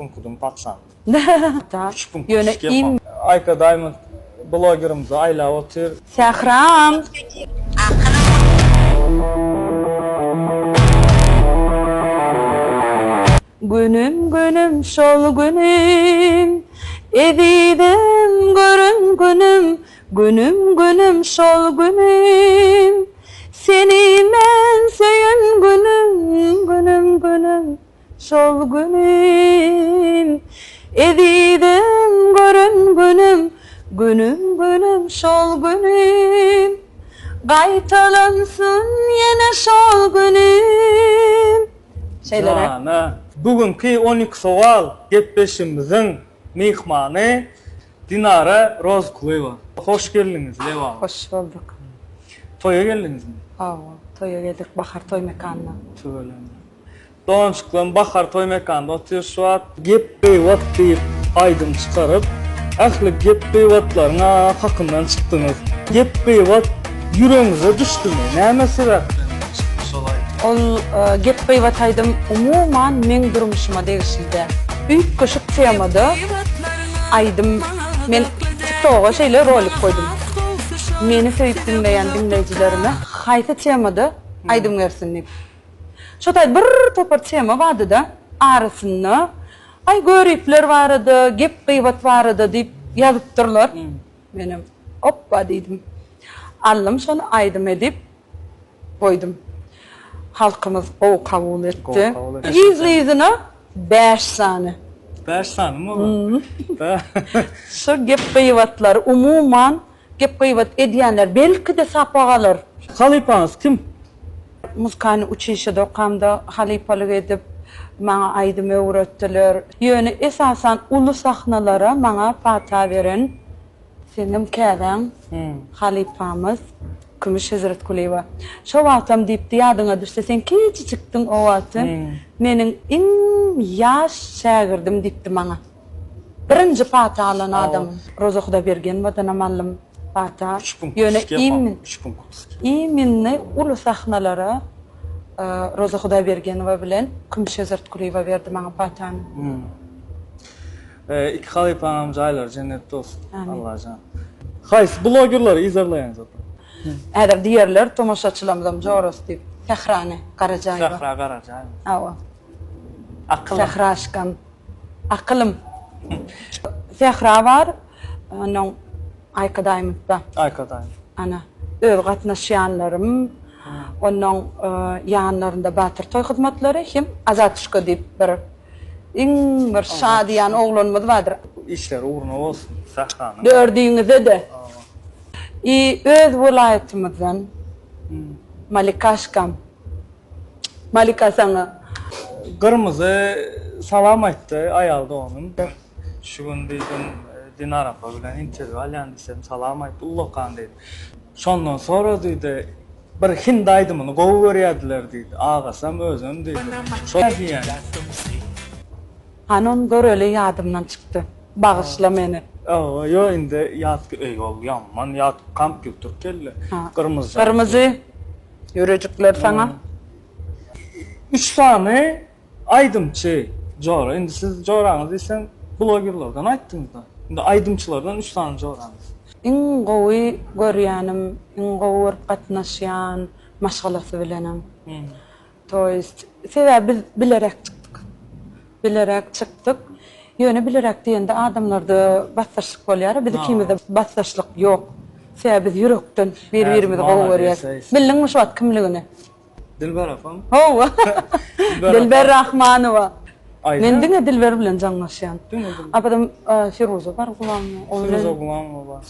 punktym patsan. Üç punkt. Ýöne im. Aýka Diamond blogerimizi aýlap otyr. Sähram. Günüm günüm şol günüm Ezizim gören günüm Günüm günüm şol günüm Seni men söýen günüm Günüm günüm Şol günüm, ezizim gören günüm, Günüm, günüm şol günüm, Gaýtalansyn ýene şol günüm. Şeýleräk. Jana. Bu günki 12 sowal gepleşigimiziň myhmany Dinara Rozkulyýewa. Hoş geldiňiz Lebaba. Hoş bolduk. Toýa geldiňizmi? Hawa, toýa geldik, Bahar toý mekanyna. Tüweleme. Doganjyklarym Bahar toý mekanda otyr şu wagt. Gep gybat diýip aýdym çykaryp ähli gep gybatlaryň hakyndan çykdyňyz. Gep gybat ýüregiňize düşdümi? Näme sebäpden çykdy şol aýdym? Ol gep gybat aýdym umuman meň durmuşyma degişli däl. Üýtgeşik temada aýdym men tiktoga şeýle rolik goýdum. Meni söýüp diňleýän diňleýjilerime haýsy temada aýdym bersin diýip. Şo taý bir topar tema bardy-da, arasynda, Aý, göripler barada, gep-gybat barada diýip ýazypdyrlar. Menem, Opba diýdim. Aldym şony aýdym edip goýdum. Halkymyz gowy kabul etdi. Yzly-yzyna bäş sany. Bäş sanymy olar? Şo gep-gybatlary umuman Gep-gybat edýänler belki-de sapak alar. Halypaňyz kim? Muzykany uçilişede okamda halypalyk edip, maňa aýdym öwretdiler. Ýöne esasan uly sahnalara maňa pata beren seňem käbäň halypamyz Kümüş Hezretgulyýewa. Şo wagtam diýipdi, ýadyňa düşse sen kiçijikdiň o wagty, meniň iň ýaş şägirdim diýipdi maňa. Birinji pata alan adamym. Roza Hudaýbergenowadanam aldym pata. Ýöne iminni uly sahnalara Roza Hudaýbergenowa bilen Kümüş Hezretgulyýewa berdi maňa patany. Iki halypaňam jaýlary jennetde bolsun. Allajan. Haýsy blogerleri yzarlaýaňyz apa? Häzir diýerler tomaşaçylarymyzam jorasy diýip. Sährany Garajaýewa. Sähra Garajaýewa. Hawa. Akylym. Sähraşkam. Akylym. Sähra bar, onuň Aýka Daýmytda. Aýka Daýmyt. Ana, öz gatnaşýanlarym, onuň ýanlarynda Batyr toý hyzmatlary hem Azatuşka diýip bir iň bir şadyýan oglanymyz bardyr. Işleri ugruna bolsun Sähranyň. Dördüňize-de. I öz welaýatymyzdan Malikaşkam. Malika saňa. Gyrmyzy salam aýtdy aýal doganym. Şu gün diýdim Dinar apa bilen interwýu alýan diýsem salam aýt ullakan diýdi. Şondan sora diýdi bir hindi aýdymyny gowy görýärdiler diýdi. Agasam özem diýdi. Şo diýýän. Hany ony göreli ýadymdan çykdy. Bagyşla meni. Hawa ýo indi ýat eý ol ýaman ýat kompýuter kelle. Gyrmyzy. Gyrmyzy. Ýürejikler saňa. Üç sany aýdymçy jora. Indi siz joraňyz diýseň blogerlerden aýtdyňyzda. Indi aýdymçylardan üç sany joraňyz. Iň gowy görýänim, iň gowy görüp gatnaşýan maşgalasy bilenem. To ýest sebäbi biz bileräk çykdyk. Bileräk çykdyk. Ýöne bileräk diýende adamlarda basdaşlyk bolýar-a, biz ikimizde basdaşlyk ýok. Sebäbi biz ýürekden bir-birimizi gowy görýäs. Bildiňmi şu wagt kimligini? Dilber apam. Hawa. Dilber Rahmanowa. Men diňe Dilber bilen jaňlaşýan. A potom Firuza bar Gulamowa. Firuza Gulamowa bar.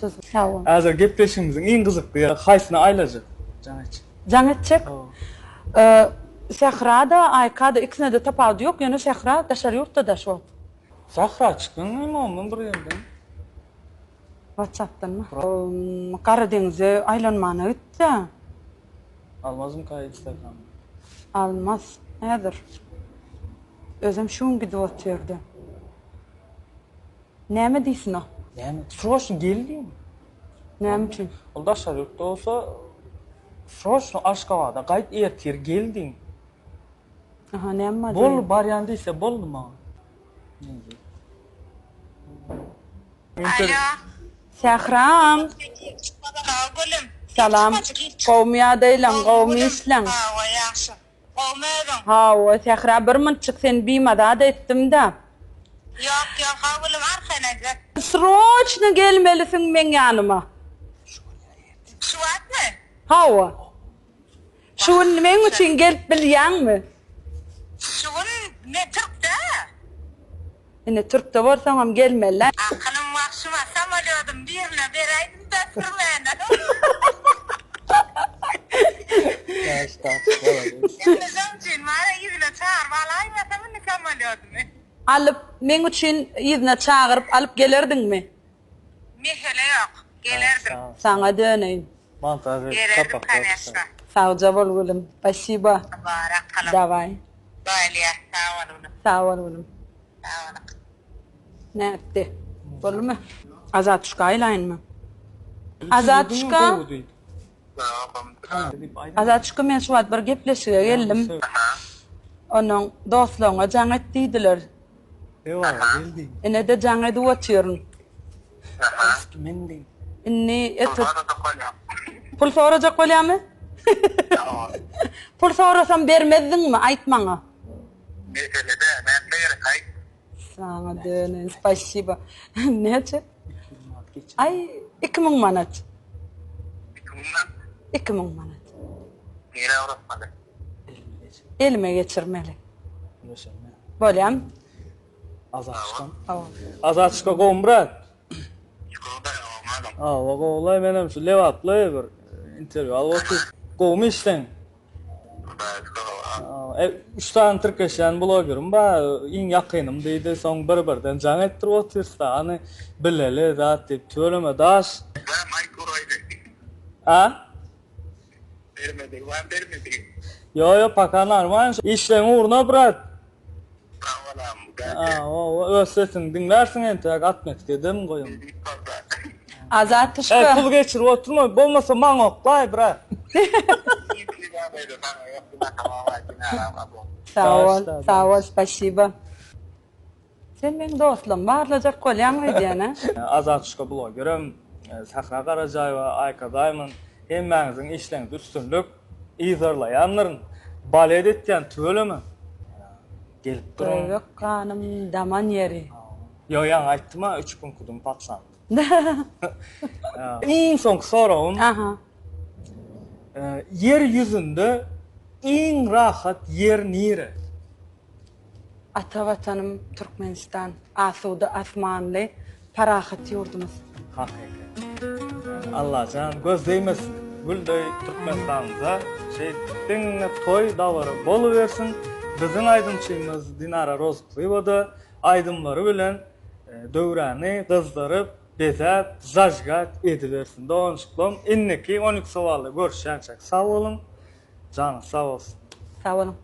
Häzir gepleşigimiziň iň gyzykly ýeri haýsyna aýlajak jaň etjek? Jaň etjek. Sähra-da, Aýka-da ikisine-de tapawudy ýok, ýöne Sähra daşary ýurtda-da şu wagt. Sähra çykyň indi ondan bir ýerden. Whatsappdanmy? Gara deňize aýlanmana gitdi. Almazmyka Instagramyny? Almaz. Häzir. Özem şu gün gidip otyrdy. Näme diýsin o? Näme? Sroçny gel diýin. Näme üçin? Ol daşary ýurtda bolsa sroçno Aşgabada gaýt ertir gel diýin. Aha, näme bar? Boldy barýan diýse boldy maňa. Alo. Sähram. Salam gülüm. Salam. Gowmy ýagdaýlaň, gowmy işleň? Hawa, ýagşy. Gowmy özüň? Hawa, Sähra bir munçuk seni bimaza-da etdim-dä. Ýok, ýok, haw gülüm, arkaýyn aýdyber. Sroçno gelmelisiň meň ýanyma. Şu wagtmy? Hawa. Şu gün meň üçin gelip bilýäňmi? Şu gün men türkde. Indi türkde bolsaňam gelmeli. Akylym wagşyma samolýodym birine beräýdim-dä sürmäne. Indi şoň üçin bar-a yzyna çagyryp alaýmasam indi samolýodymy. Alyp, meň üçin yzyna çagyryp alyp gelerdiňmi? Mesele ýok, gelerdim. Saňa döneýin. Montaž edip Gelerdim kapak koneşna. Sagja bol gülüm. Spasiba. Bar akylym. Daway. Bolýa, sag bol gülüm. Sag bol gülüm. Sag bol akylym. Nätdi? Boldumy? Azatuşka aýlaýynmy? Azatuşka? Azatuşka men şu wagt bir gepleşige geldim. Onuň dostlaryňa jaň et diýdiler. Ine-de jaň edip otyryn. Indi etir. Pul sorajak bolýamy? Pul sorasam bermezdiňmi? Aýt maňa. Mesele däl, nätme gerek aýt. Saňa döneýin, spasiba. Näçe? Aý, 2000 manat. 2000 manat? 2000 manat. Nirä ugratmaly? Elime geçirmeli. Bolýamy? Azatçykam. Azatçyka gowmy brat? Gowy, Hawa, gowulaý, menem şu Lebaply bir interwýu alyp otyr. Gowmy işleň? Üç sany tirkeşýän blogerim bar, iň ýakynym diýdi, soň bir-birden jaň etdirip otyrys-da, hany bileli zat diýip, tüweleme daş. A? Bermedigi bar, bermedigi. Ýo ýo paka normalny işleň ugruna brat. Sag bolam. Hawa öz sesiňi diňlärsiň entäk atmetik ederin goýuň. Azat Eý tuşka. pul geçirip oturma bolmasa maňa oklaý brat. Sag bol, sag bol, spasibo. Sen meň dostlugmy barlajak bolýaň öýdýän a? Azatuşka blogerem, Sähra Garajaýewa, Aýka Diamond hemmäňiziň işleriňizde üstünlik. Yzarlaýandyryn. Balet etýän tüweleme. Gelip duruň. Göbek ganym daman ýeri. Ýok ýaňy aýtdym-a üç günkidim paçan. Iň soňky soragym. Aha. Ýer ýüzünde iň rahat ýer nire? Ata Watanym Türkmenistan asuda asmanly parahat ýurdumyz. Hakyky. Allajan göz degmesin güldeý Türkmenistanymyza şeýdip diňe toý dabara bolubersin biziň aýdymçymyz Dinara Rozyklyýewada aýdymlary bilen döwrany gyzdyryp bezäp zažgat edibersin doganjyklarym indiki 12 sowalda görüşýänçäk sag boluň janyňyz sag bolsun. Sag boluň.